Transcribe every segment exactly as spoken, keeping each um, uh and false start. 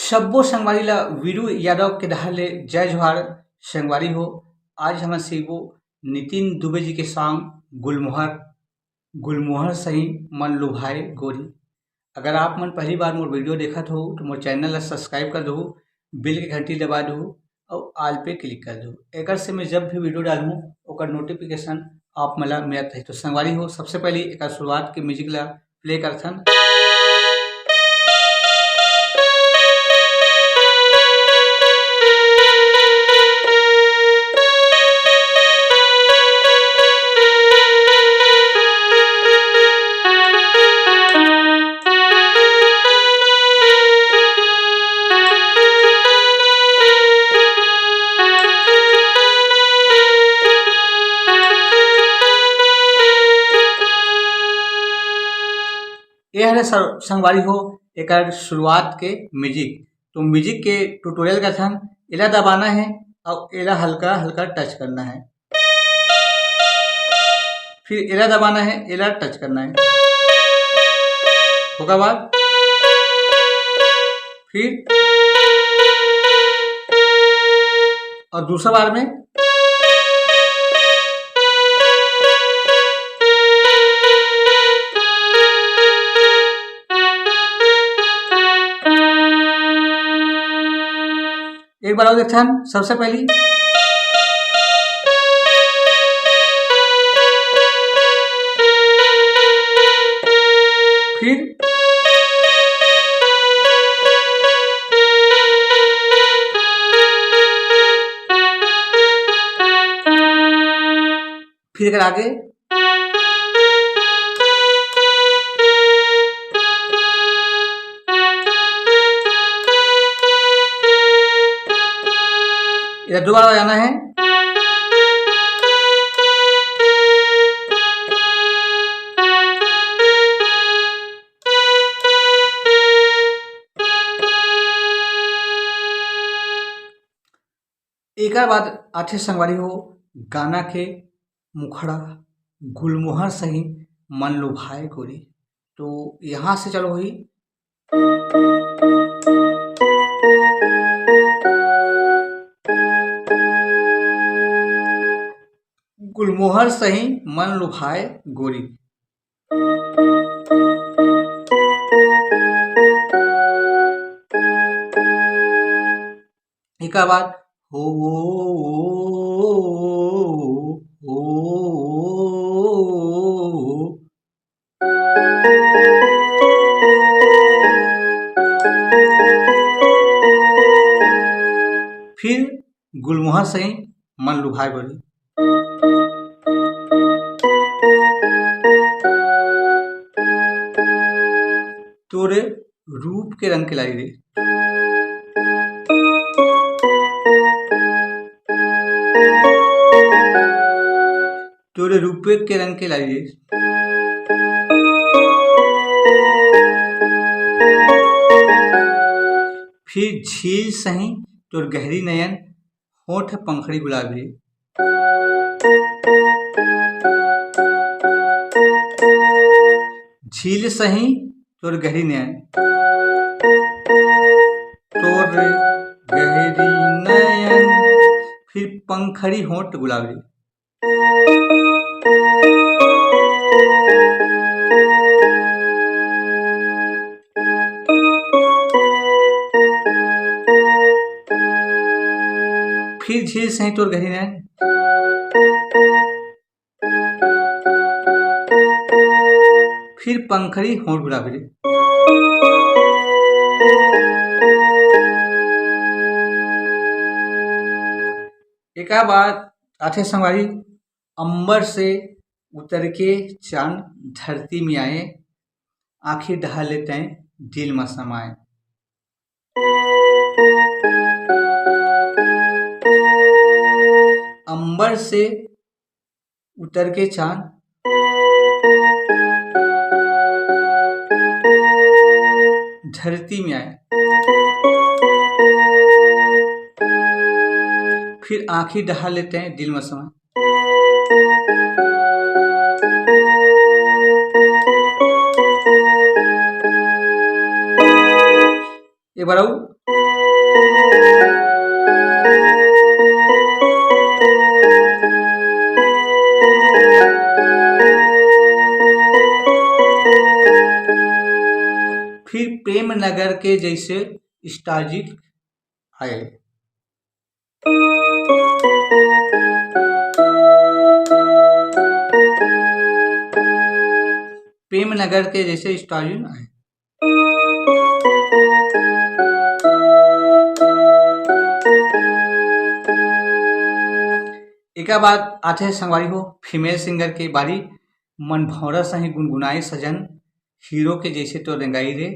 सब्बो संगवारी ला वीरू यादव के डहार ले जय जोहार। संगवारी हो, आज हमन सीखबो नितिन दुबे जी के song गुलमोहर, गुलमोहर सही मन लुभाए गोरी। अगर आप मन पहली बार मोर video देखत हो तो मोर channel ला subscribe कर दो, bell के घंटी दबा दो और all पे click कर दो। एकर से मैं जब भी video डालूँ ओकर notification आप मन ला मिलत रही। तो संगवारी हो, सबसे पहले एकर शुरुआत के music ला play करथन। ये हरे सर-, संगवारी हो, एकर शुरुआत के music। तो music के tutorial करथन, एला दबाना है और एला हल्का हल्का touch करना है, फिर एला दबाना है, एला touch करना है। ओकर बाद फिर और दूसरा बार में एक बार और देखथन, सबसे पहली फिर फिर अगर आगे, इधर दोबारा बजाना है। एकर बाद आथे संगवारी हो गाना के मुखड़ा, गुलमोहर सही मन लुभाए गोरी। तो यहाँ से चलो ही गुलमोहर सही मन लुभाए गोरी। एकर बाद हो, हो, फिर गुलमोहर सही मन लुभाए गोरी। तोरे रूप के रंग के लाई रे। तोरे रूप के रंग के लाई रे। फिर झील सही तोर गहरी नयन, होठ पंखड़ी गुलाबी। झील सही तोर गहरी नयन, तोर गहरी नयन, फिर पंखड़ी होठ गुलाबी। फिर झील सही तोर गहरी नयन, फिर पंखड़ी होठ गुलाबी रे। एका बाद आथे संगवारी, अंबर से उतर के चांद धरती में आए, आखिर डहार ले तैं दिल में समाए। अंबर से उतर के चांद धरती में आए, फिर आखिर डहार ले तैं दिल में समाए। एक बार और। फिर प्रेम नगर के जैसे स्टाजिक आए। प्रेम नगर के जैसे स्टाजिक आए। एकर बाद आथे संगवारी हो फीमेल सिंगर के बारी। मन भौंरा सही गुनगुनाए सजन, हीरो के जैसे तो रेंगाई रे,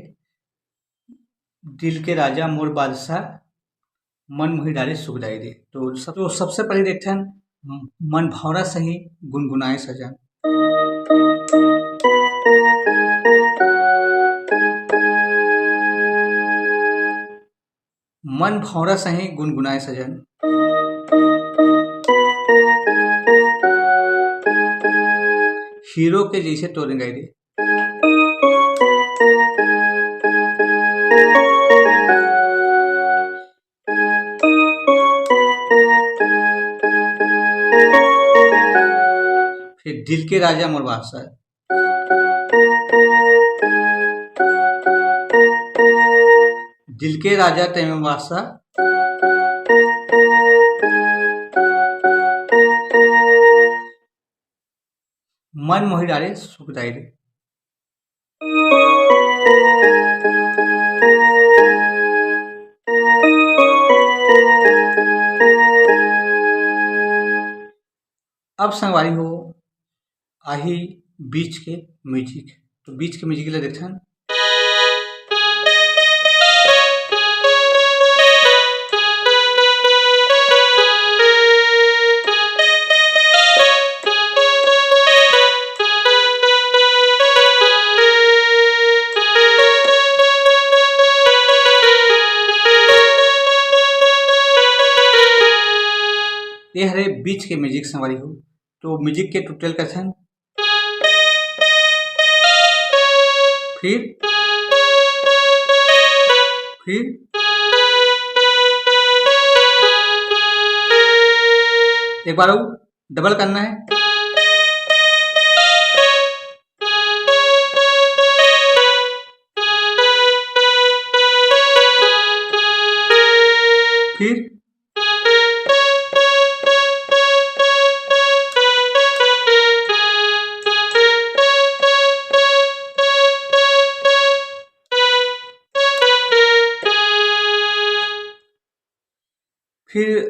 दिल के राजा मोर बादशाह, मन मोही डारे सुखदाई रे। तो सब, तो सबसे पहले देखथन मन भौंरा सही गुनगुनाए सजन। मन भौंरा सही गुनगुनाए सजन, हीरो के जैसे तो रेंगाई रे। फिर दिल के राजा मोर बादशाह, दिल के राजा तेमे बादशाह, मन मोही डारे सुखदाई रे। अब संगवारी हो आही बीच के म्यूजिक। तो बीच के म्यूजिक ला देखथन। ये हरे बीच के म्यूजिक संगवारी हो। तो म्यूजिक के ट्यूटोरियल करथन। फिर, फिर एक बार और डबल करना है। फिर फिर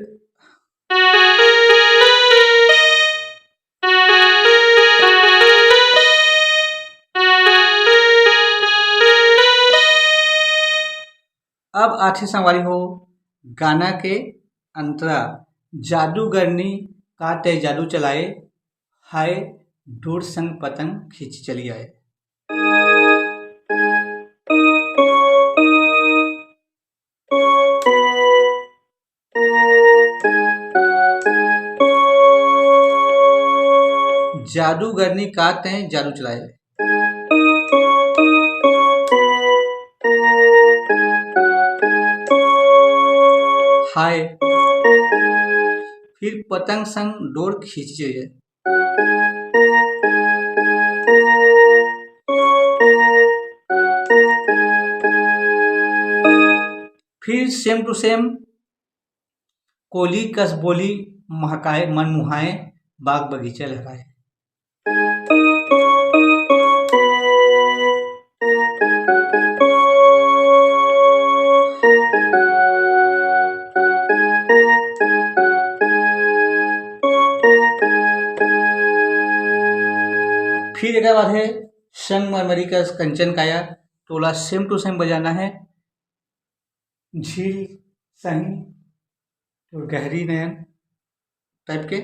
अब आथे संगवारी हो गाना के अंतरा, जादूगरनी का तय जादू चलाए, हाय डोर संग पतंग खींच चली आए। जादूगरनी का तय जादू चलाए। हाय। फिर पतंग संग डोर खींचे। फिर same to same, कोली कस बोली महकाए, मन मुहाए, बाग बगीचा लहराए। फिर एक बार है संगमरमरी का कंचन काया, टोला same to same बजाना है। झील सही तो गहरी नयन टाइप के।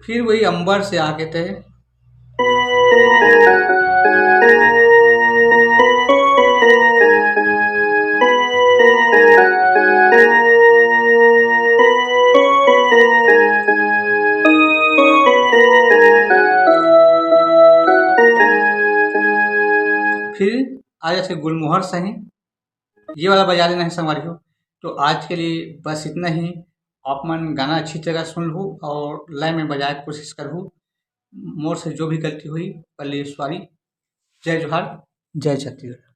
फिर वही अंबर से आके तय। फिर आ जाथे गुलमोहर सही, ये वाला बजा लेना है संगवारी हो। तो आज के लिए बस इतना ही। आप मन गाना अच्छी तरह सुन लहू और लय में बजाए के कोशिश करहू। मोर से जो भी गलती होही, ओकर लिए सॉरी। जय जोहार, जय छत्तीसगढ़।